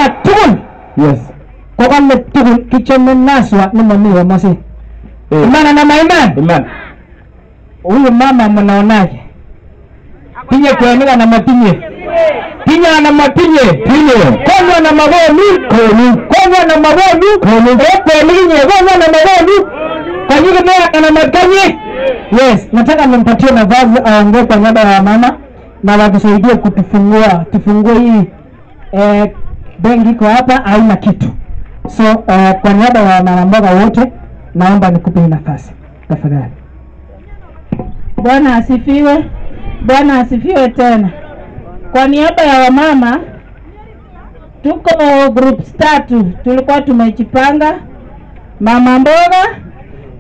mboga tugul. Yes. Kokale tugul kichome Naswa ni mami wa masi. Imana na maiman. Iman. Huyu mama mnaonaje? Tinye kwenika na matinye. Tinye na matinye. Tinye. Konywa na mabonu. Koni. Konywa na mabonu. Koni. Kwenye konywa na mabonu. Kanyike mea na makanye. Yes, nataka nimpatie nafasi aongee kwa niaba ya mama na watusaidie kutufungua, tufungue hii benki iko hapa haina kitu. So kwa niaba ya mama mboga wote naomba nikupe nafasi tafadhali. Bwana asifiwe. Bwana asifiwe tena. Kwa niaba ya wamama tuko groups tatu tulikuwa tumejipanga: mama mboga,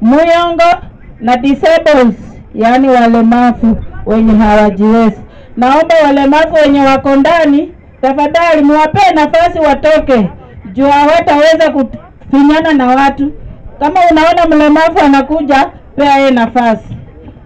muyongo na disables, yani walemavu wenye hawajiwezi. Naomba walemavu wenye wako ndani tafadhali muwape nafasi watoke, juu hawataweza kufinyana na watu. Kama unaona mlemavu anakuja, pea yeye nafasi.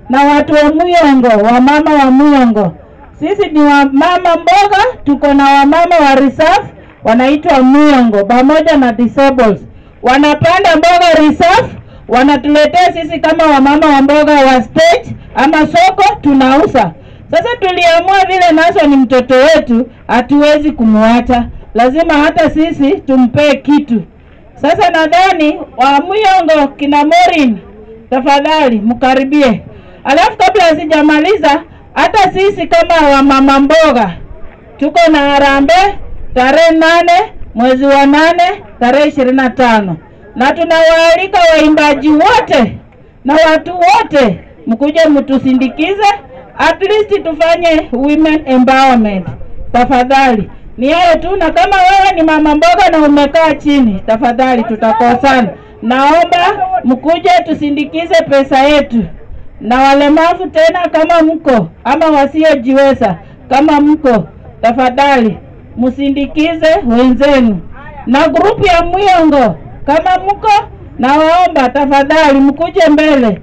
Na watu wa muyongo, wamama wa muyongo, sisi ni wamama mboga, tuko na wamama wa reserve wanaitwa muyongo pamoja na disables. Wanapanda mboga reserve, wanatuletea sisi kama wamama wa mboga wa stage ama soko, tunauza. Sasa tuliamua vile Naswa ni mtoto wetu, hatuwezi kumuacha, lazima hata sisi tumpee kitu. Sasa nadhani wa muyongo kina Morin, tafadhali mkaribie. Alafu kabla sijamaliza, hata sisi kama wamama mboga tuko na harambee tarehe 8 mwezi wa 8 tarehe 25, na tunawaalika waimbaji wote na watu wote mkuje mtusindikize, at least tufanye women empowerment. Tafadhali ni hayo tu, na kama wewe ni mama mboga na umekaa chini, tafadhali tutakosana. Naomba mkuje tusindikize pesa yetu. Na walemavu tena kama mko ama wasiojiweza kama mko, tafadhali msindikize wenzenu. Na grupu ya muyongo kama mko, nawaomba tafadhali mkuje mbele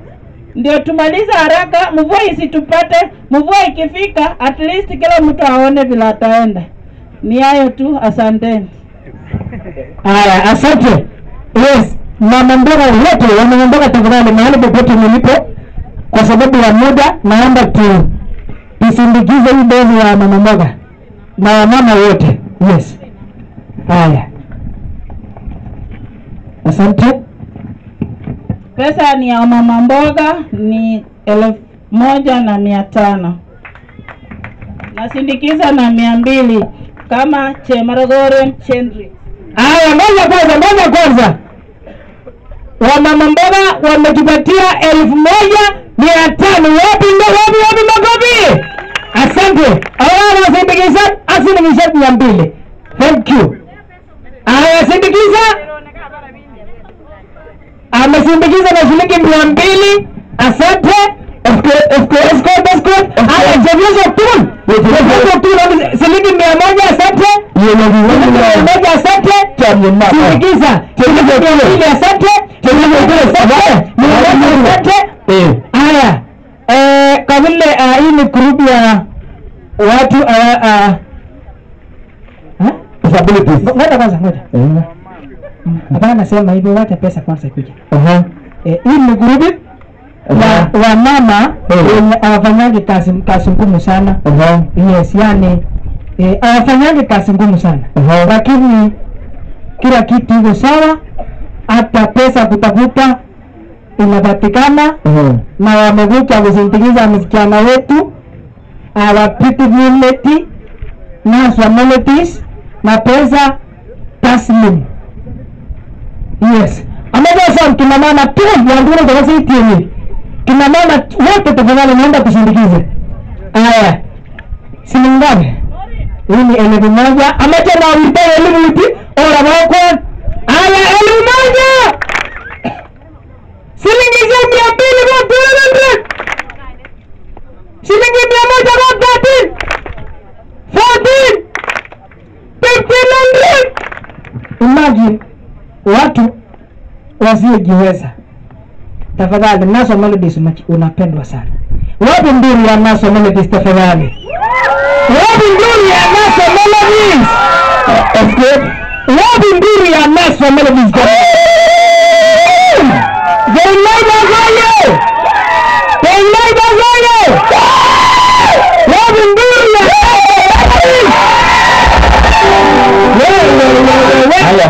ndio tumaliza haraka, mvua isitupate. Mvua ikifika at least kila mtu aone vile ataenda. Ni hayo tu, asanteni. Haya, asante. Yes, mama mboga wote, mama mboga tafadhali mahali popote mlipo, kwa sababu ya muda naomba tu tusindikize hii bezi ya mama mboga na wamama wote. Yes. Haya. Asante. Pesa ni ya mama mboga ni 1,500. Nasindikiza na 200 kama Chemarogore Chendri. Haya, moja kwanza, moja kwanza. Wamama mboga wametupatia 1,500. Wapi ndo wapi wapi makofi? Asante. Hawa wasindikiza, asindikiza 200. Thank you. Haya, sindikiza. Amesindikiza na shilingi 200. Asante. Escort. Haya, jevizo tu. Jevizo tu shilingi 100. Asante. 100. Asante. Sindikiza. Shilingi 200. Asante. Asante. Haya. Kwa vile hii ni group ya watu disabilities. Ngoja kwanza, ngoja. Hapana, nasema hivyo wacha pesa kwanza ikuje. Hii ni group ya wamama wenye hawafanyangi kazi ngumu sana. Yes, yani hawafanyangi kazi ngumu sana. Lakini kila kitu iko sawa, hata pesa kutafuta inapatikana. Na wamekuja kusindikiza msichana wetu our beautiful lady Naswa Melodies na pesa taslim. Yes. Ambapo kina mama tu ya ndio kwa sisi. Kina mama wote tafadhali naomba tusindikize. Haya. Silingane. Hii ni 1,000. Amaje na ulipe 1,000 ora wako. Haya 1,000. Shilingi 200 kwa 200. Shilingi 100 kwa 13. 14. 1500. Imagine watu wasiojiweza. Tafadhali Naswa Melodies unapendwa sana. Wapi nduru ya Naswa Melodies tafadhali? Wapi nduru ya Naswa Melodies? Wapi nduru ya Naswa Melodies?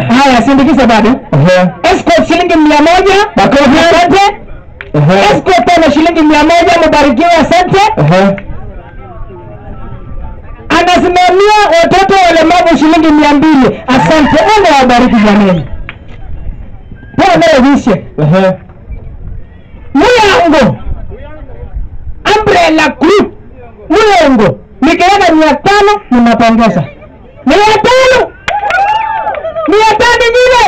Haya, sindikiza bado. Escort shilingi 100. Makofi, asante. Escort tena shilingi 100, mbarikiwe, asante. Anasimamia watoto walemavu shilingi 200. Asante, Mungu awabariki jamani. Bwana awabariki. Muyango Umbrella Group Muyango nikiweka 500 ninapongeza. 500 500 nyingine.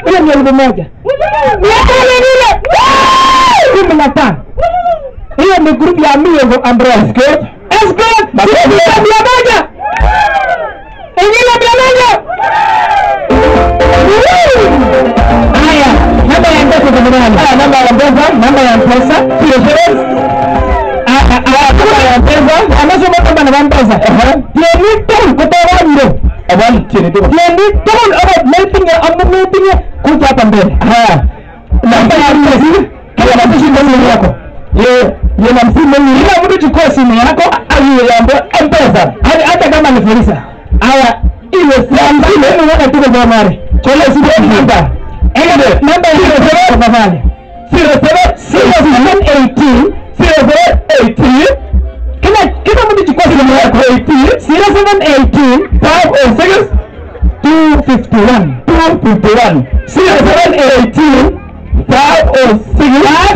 Ile ni 1000. 500 nyingine. 15. Hiyo ni group ya Muyango Umbrella Group. Escort 100. Ingine 100. Haya, namba ya M-Pesa tafadhali. Namba ya M-Pesa, namba ya M-Pesa. Namba ya M-Pesa. Anasema kwamba na M-Pesa. Tieni tol kutoka ndio. Awali tieni tol. Tieni tol aba meeting ya meeting kuja hapa mbele. Haya. Namba ya M-Pesa. Kila mtu shika simu yako. Ye na msimu ni kila mtu chukua simu yako ayo M-Pesa. Hata kama ni Felisa. Haya, ile simu ile tuko kwa mare. Chole simu namba. Namba hiyo tafadhali. 07 0718 0718. Kila mtu chukua simu yako 18 0718 506 251 251 0718 506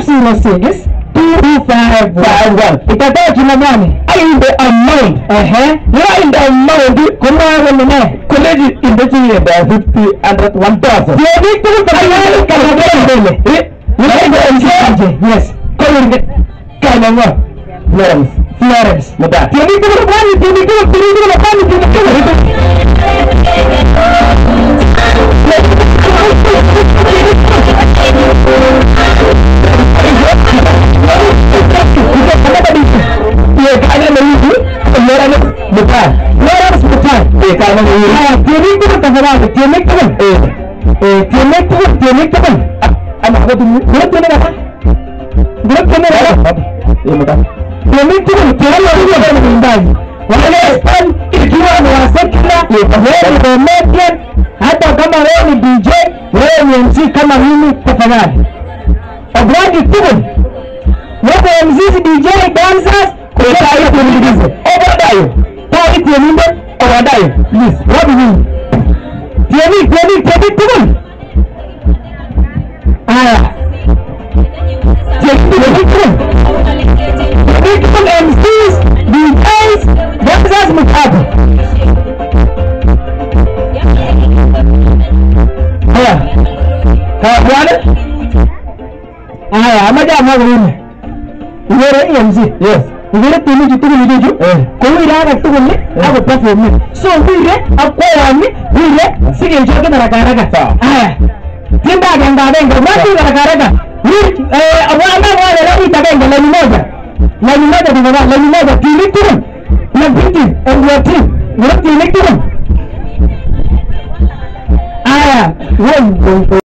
506 2551. Itatoa jina gani? In the amount. Yeah, in the amount. Kuma wale college in the 50 and 1000. Yes. Florence. Florence. Hata kama wewe ni DJ, wewe ni MC kama mimi, tafadhali. Obragi tugul. Wewe MC, DJ, dancers, kwa hiyo tuligize. Obadayo. Kwa hiyo nimbe obadayo. Please, what do you? Tieni tugul. Haya. Tieni tugul. MCs, DJs, dancers mkapo. Haya. Haya bwana. Haya, amaja amaja. Ngere MC. Yes. Ngere tuni kitu ni kitu. Kwa ira kitu ni hapo perform. So ngire akwani ngire sige njoke na haraka. Haya. Timba ganga ganga watu haraka haraka. Wana wale leo itakaenda laini moja. Laini moja tafadhali, laini moja tuni tu. Na binti and your team. Ngere tuni tu. Haya. Wewe